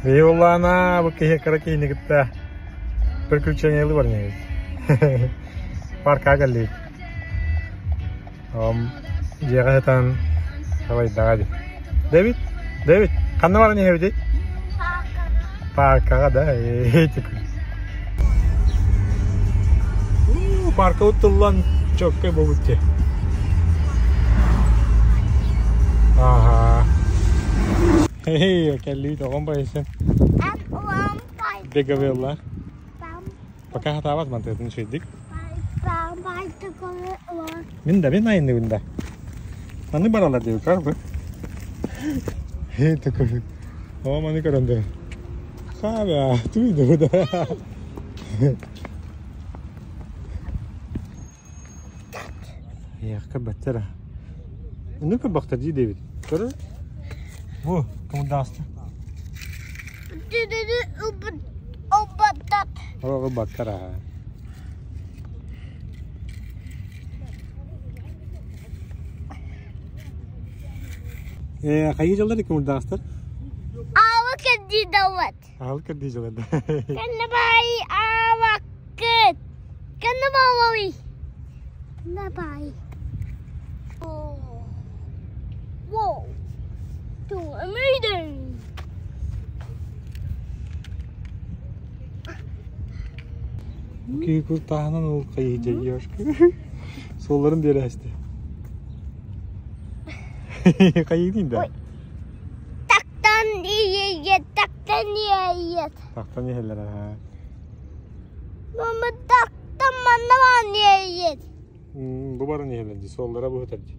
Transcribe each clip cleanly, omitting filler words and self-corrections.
Виолана бу киһи кыра киһини кытта приключениялыы баран иһэбит. Паркаҕа кэллибит. Дьиэҕэ сытан сабайдаҕа дии. Дэвид, Дэвид, ханна баран иһэбитий? Паркаҕа да, Парка уттуллан чөккөй буолбут дии. Ага. Hey, кэллибит оҕом байысын. Беговелла. Пока хатаабат мантыатын үчүгэйдик. Мин да, мин айынныбын да. Маны баралар диэбит бу. Хей, такой. О, маны көрөн да. Хаба, туй да да. Яққа баттара. Ну-ка бахта ди Дэвид. Көрө. Бу, кымырдаҕаста. О, баттара. Э, хайы дьаллар кымырдаҕастар? Аалы кэрдии даллат. Аалы кэрдии дьаллар. Кэннебай аалаккыт. Кэннебалой. Кэннебай. Whoa. To amazing. Киһи куртааһынан ол хайыһы дьайыашка. Суолларын биэрээсти. Хайыгын да? Тактан иэйет, тактан иэйет. Тактан иһэллэр аа. Мама тактан манна баран иэйет. Бу баран иһэллэр дии, суоллара быһытар дии.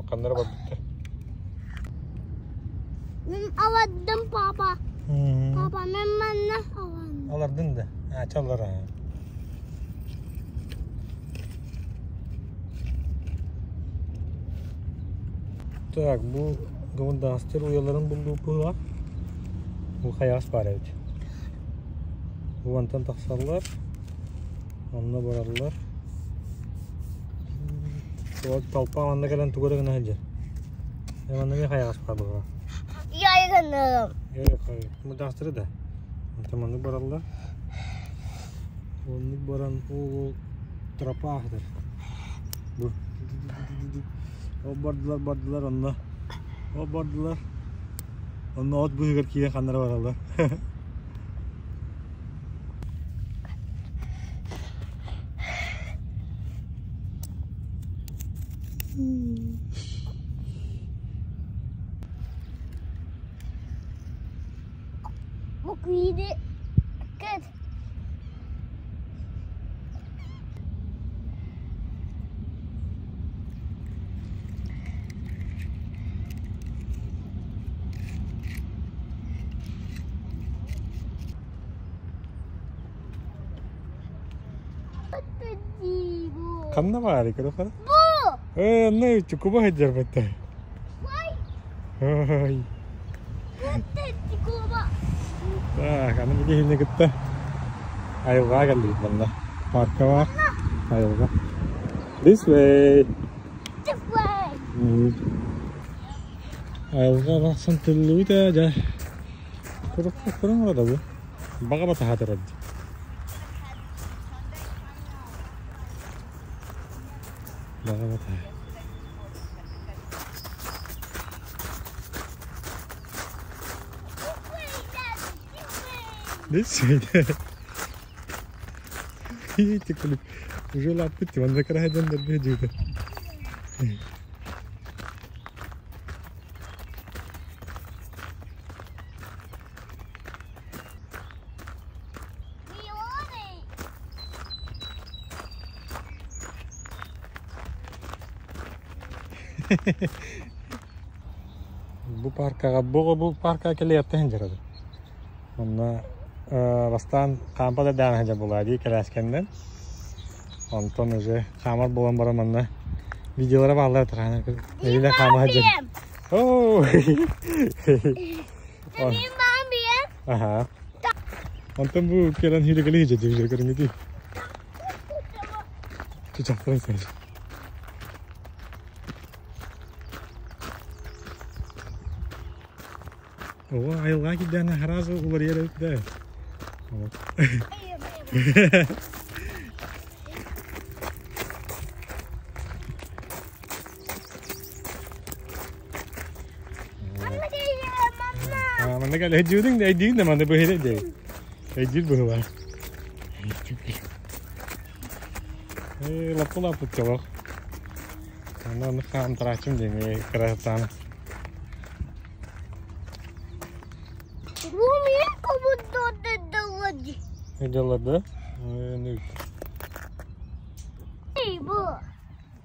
Ханнара барбыттар. Мен аладдым папа. Папа мен манна аландым. Алардын да. А, чаллар аа. Так, бу гомундаастыр уйаларын буллууппуга бу хайаас баар эбит. Бу мантан тахсаллар, онно бараллар. Толпа манна кэлэн тугу эрэ гына сылдьар. Манна эмиэ хайаҕас баар буолла. Яйгыным. Мудаастыры да. Онтон маннык бараллар. Оннук баран ол тропа аһытар. Бу. Ол бардылар бардылар онно. Ол бардылар. Онно от быыһыгар киирэн ханнара бараллар. Бу күйді кет. Ханна баарый көрөххө? Бу! Ээ, онно чукуба сылдьар бытта. Ой. Так, аны билиһини кытта айылҕаҕа кэллибит манна. Парка бар. Айылҕа. This way. This way. Айылҕа барахсан тыллыбыт ээ дьэ. Көрөн да бу. Баҕа батаһа турар дии. Баҕа батаһа. This way. Уже лаппыт, манна кыраһайдан дэрбиһэ дьиэтэ. Бу паркаҕа бу бу паркаҕа кэлиэхтэн сылдьар Онно бастаан хаампа да даҕаны сылдьар буолаа дии кэлээскэннэн. Онтон уже хаамар буолан баран манна видеолара бааллар этэ Эйилэ хаама сылдьар. Оо! Аха. Онтон бу кэлэн хиликали хижэ көрүҥүтүй. Чычахтарын сэр. Оҕо айылҕа кирдээнэ сразу уларыйар эбит да. Манна кэл өйдүүрүҥ да өйдүүр да манна быһыйда дии. Өйдүүр быһыылаах. Ээ, лаппы-лаппыт чолох. Аны аны хаамтарааччым диэн кырасатаана. Дьалларда.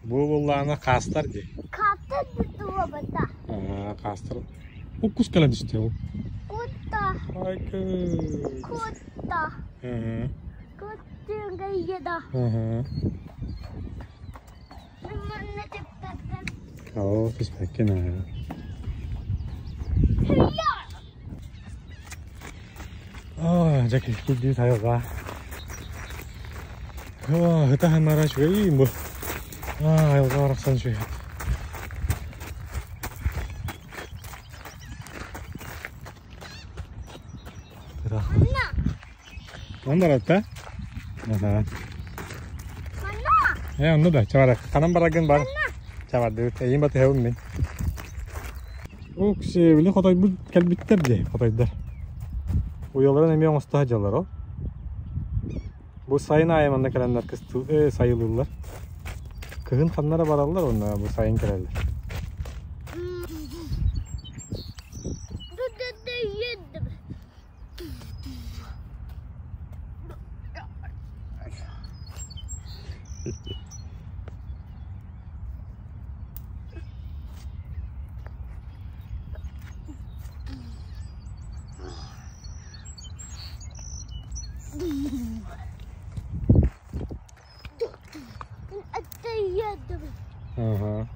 Бу буоллаҕына хаастар дии. Хаастар бутуобата. Аа, хаастар. Уккус кэлэн түстэ ол. Кутта. Айкы. Кутта. Куттуҥга ийэда. Оо, түспэккин аа. Аа, дьэ кирдии тайҕа. Аа, ыта хамара үчүгэй бу. Аа, айылҕа барахсан үчүгэй. Онно баратта? Аха. Э, онно да, чавара. Ханан барагын бар. Чавардыбыт. Эйин батыһабын мин. Укси, били хотойбут кэлбиттэр дии, хотойдар. Уйаларын эмиэ оҥосто сылдьаллар ол. Бу сайын аайы манна кэлэннэр кыстыы э, сайылыыллар. Кыһын ханна эрэ бараллар уонна бу сайын кэлэллэр. Ага.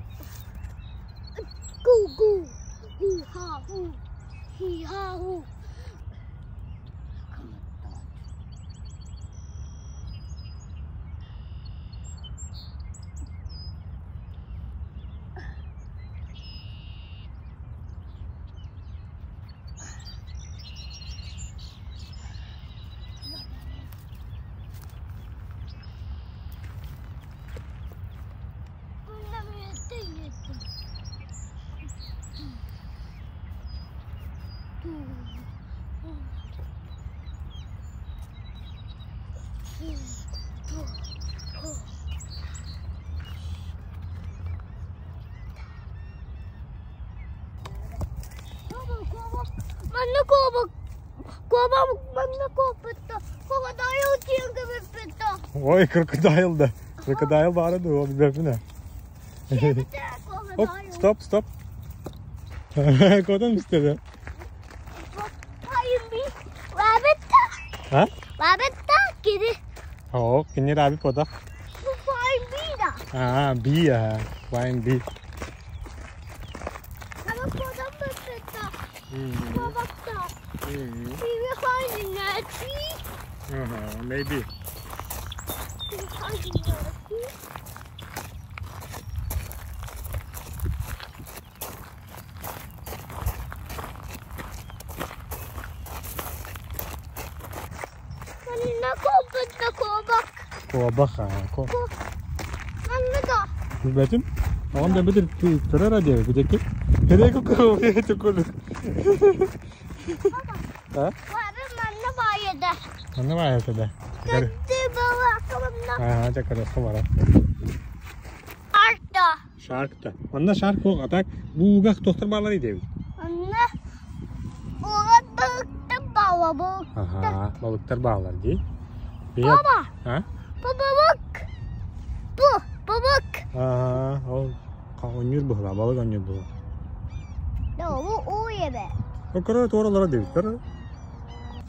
Гу-гу, гу-ха-ху, хи-ха-ху. Манна куобах куобах манна куоппутта крокодил тиэргэбиппитта Ой, крокодил да. Крокодил баара дуо, билбэппин ээ. Оп, стоп, стоп. Куотан истэ А? Бабетта кини Оо, кини раби потах. Flying bee да. Аа, bee аа, flying bee. Ама куотан биппитта. Куобахта. We were finding a tree. Uh-huh, maybe. We were finding a tree. Манна куоппутта куобах. Куобах аа, ко. Манна да. Билбэтим. Оҕом да битир көрөр диэби бүтекки. Херек курдук. А? Баба манна баайда. Манна баайда да. Кытты балакамна. Аа, жа көрө бара. Арта. Шаркта. Манна шарк суох, а так буугах тохтор баалар диэбит. Манна уга балыктар баала балыктар. Аха, балыктар баалар дии. Баба. А? Бу балык. Бу балык. Аа, ол оонньуур быһыылаах, балык оонньуур быһыылаах. Да, бу уу эбэ. Көрө туоралара диэбит, көрө.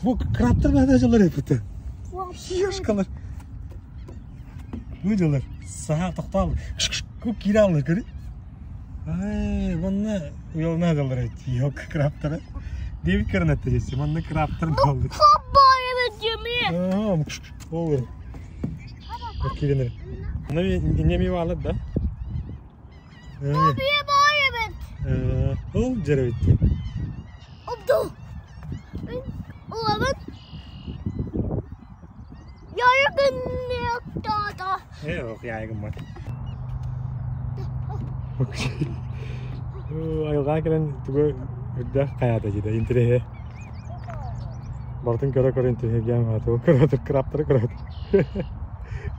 Бу крабтар баада дьыллар эппитэ. Хиошкалар. Бу дьыллар саха тохтоол. Ку киирэ көрү. Ай, манна уйална дьыллар эт. Yok крабтары. Дэвид көрөн этте десе, манна крабтар буолду. Хоббой эбит жеми. Аа, ол. Кииренер. Аны иннеми баалар да. Бу бие баар эбит. Ол жеребитти. Ох, Айылҕа кэлэн тугу үрдээх хайаата дьида интириэһэ. Бартын көрө-көрө интириэһиргээн тугу көрөтөр кыраптары көрөтөр.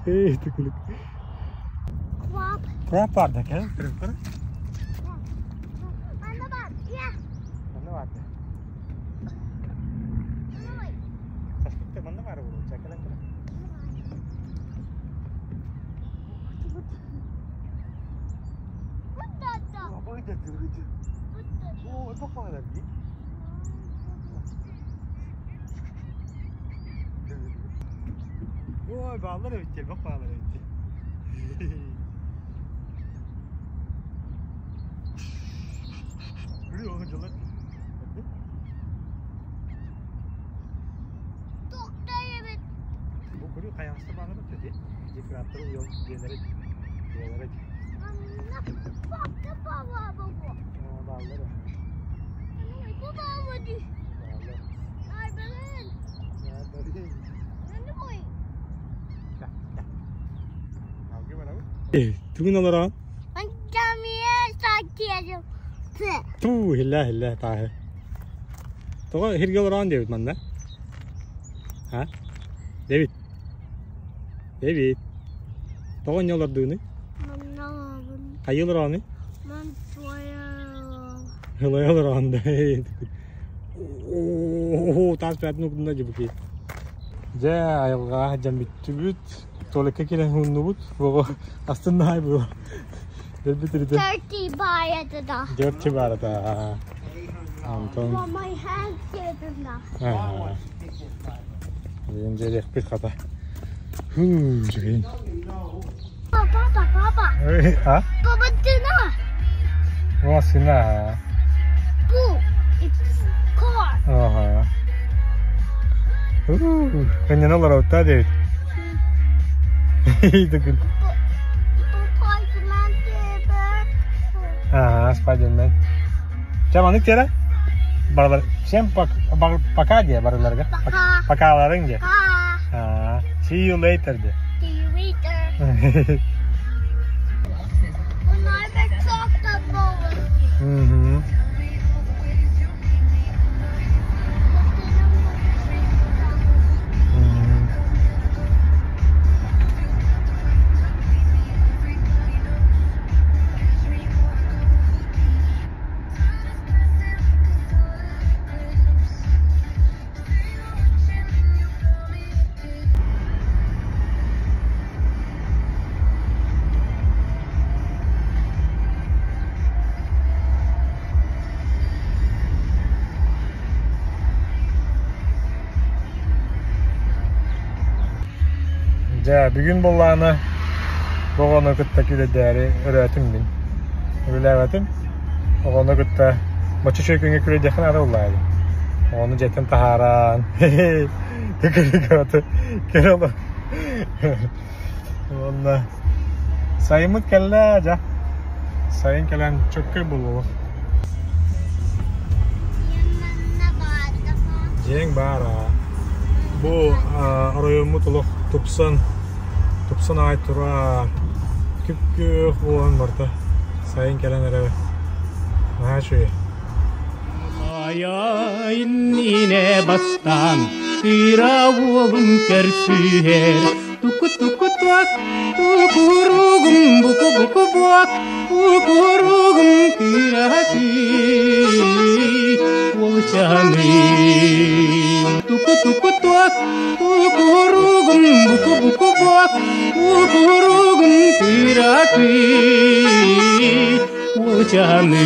Эй, түкүлүк. Краб. Краб бар да кэл, көрө. Манна бар. Я. Манна бар да. Таспыкта манна бар буолуо, чакалан көрө. Ой, баллар өтте, бак баллар өтте. Бу көрүү хайаҕаста баалар өттө дии. Крабтары уйал диэлэри диэлэри. Бааллар. Бааллар. Тугун олорон? Туу, хилла хилла тааһы. Тоҕо хирге олорон диэбит манна? А? Дэвид. Дэвид. Тоҕо инньэ олордугунуй? Хайыы олороонуй? Ылай олороон да. Оо, таас бээтин угунна дьыбыки. Дьэ, айылҕаҕа сылдьан бүттүбүт. Туалекка киирэн уһуннубут. Оҕо астыннаай буо. Дэлби тиритэ. Dirty баарата. Dirty баарата. Антон. My hands dirty. Билигин дьиэлиэхпит хата. Хуу, үчүгэй. Папа, папа. А? Папа, дына. О, сына. Бу, it's car. Ага. Кынньана олоробуттаа диэбит. Тукун. Ага, Spider-Man. Чэ, маннык тиэрэ. Барылар. Всем пока диэ барыларга. Пока. Покаларыҥ диэ. Пока. See you later диэ. See you later. Bunlar da çok tatlı olur. Мгм. Мм. Дьэ, бүгүн буоллаҕына оҕону кытта күлэдээри өрөөтүм мин. Үлэлээбэтим. Оҕону кытта бачча үчүгэй күҥҥэ күлэйдиэххин наада буоллаҕа дии. Оҕону дьиэттэн таһааран, кэлэ олор. Уонна сайыммыт кэллэ дьэ. Сайын кэлэн чөккөй буолуо. Дьиэҥ баар аа. Бу оройуоммут олох тупсан, тупсан аҕай турар. Күп-күөх буолан барда. Сайын кэлэн эрэ наһаа үчүгэй. Хайа иннинэ бастаан кыра уолум көрсүһэр туку-туку-туак тукуругум буку-буку-буак букуругум кыракый уолчаным туку-туку-туак тукуругум буку-буку-буак букуругум кыракый уолчаным.